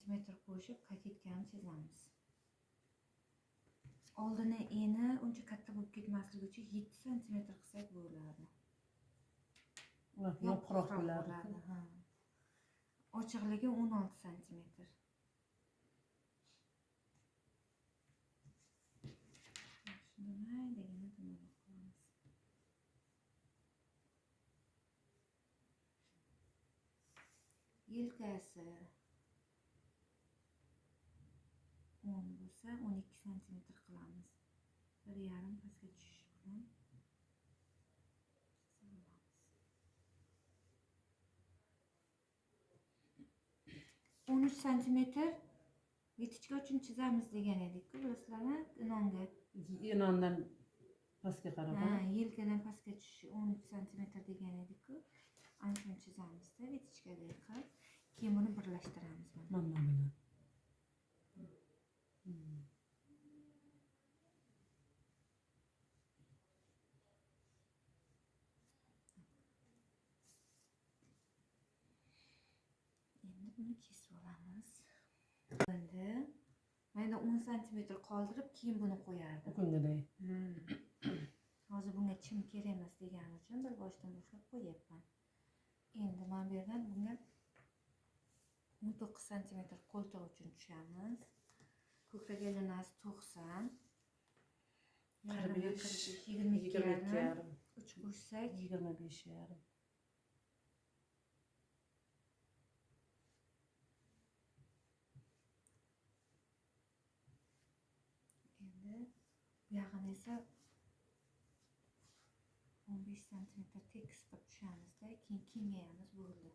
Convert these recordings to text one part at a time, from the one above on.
Santimetr qo'shib koketkani chizamiz. Oldini eni uncha katta bo'lib ketmasligi uchun 7 santimetr qilsak bo'ladi. Yopiqroq bo'ladi. Ha. Ochiqligi 16 santimetr. Shuni maydagina dumaloq qilamiz. Yelkasi 10 bo'lsa 12 santimetr qilamiz. 1,5 pastga tushishi bilan chizib olamiz. 13 santimetr vitochka uchun chizamiz degan edik-ku, bilasizlarmi? Inonga. Inondan pastga qarab. Ha, yelkadan pastga tushishi 13 santimetr degan edik-ku. Ana shuni chizamizda vitochkadek qilib, keyin buni birlashtiramiz mana. Mana bilan. Endi buni kesib olamiz. Endi mana 10 santimetr qoldirib, keyin buni qo'yardim. Kungiday. Hozir bunga chim kerak emas degani uchun bir boshdan boshlab qo'yapman. Endi mana bu yerdan bunga 19 santimetr qo'ltiq uchun tushamiz. Ko'krak aylanasi 90. 45, 22 22 yarim. yarim. 3 qo'shsak 25 yarim. Endi bu yog'ini esa 15 santimetr tekis qilib tushamizda, keyin kengayamiz bo'ldi.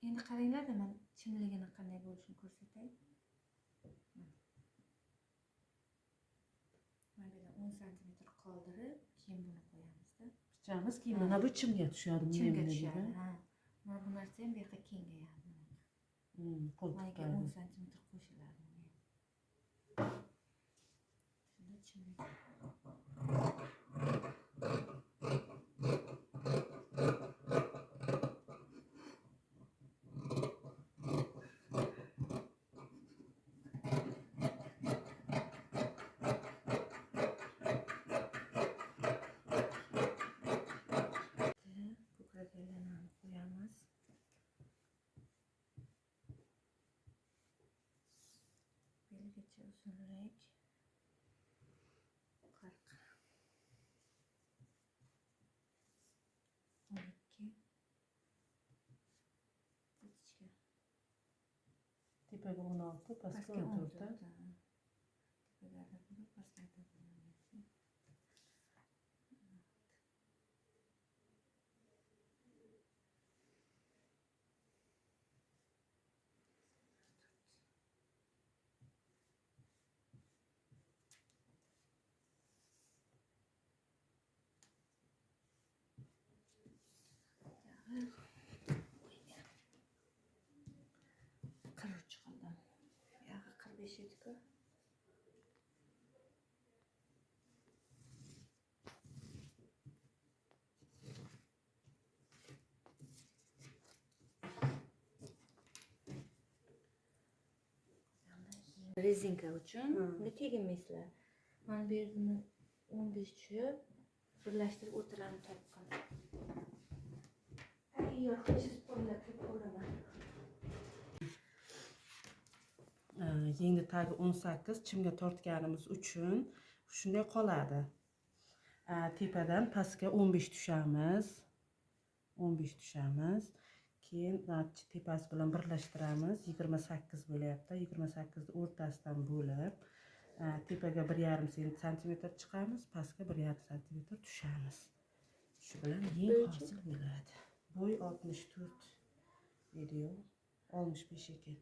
Endi qaranglar, man chimligini qanday bo'lishini ko'rsatay. Mana bu yerdan 10 santimetr qoldirib, keyin buni qo'yamizda. Pichamiz, keyin mana bu chimga tushadi. Chimga tushadi, ha. Mana bu narsa ham bu yoqqa kengayadi. Qo'ltiqqa. Mana 10 santimetr qo'shiladi bunga. Shunda chimlik. Ko'krak aylanani qo'yamiz. Belgacha uzunlik 40. 12. Vitochka. Tepaga 16, pastga Pastga 14. 14. Tepaga adad, pastga adad. 43 qildim. Buyog'i 45 edi-ku. Rezinka uchun buni teginmaysizlar. Mana bu yerdan 15 tushib, birlashtirib o'rtalarini topgan. Tayyor chizib qo'yinglar, kirib ko'raman. Yengni tagi 18 chimga tortganimiz uchun shunday qoladi. Tepadan pastga 15 tushamiz. 15 tushamiz. Keyin tepasi bilan birlashtiramiz. 28 bo'lyapti. 28 ni o'rtasidan bo'lib, tepaga 1,5 santimetr chiqamiz, pastga 1,5 santimetr tushamiz. Shu bilan yeng hosil bo'ladi. Bo'y 64 edi-yu, 65 ekan.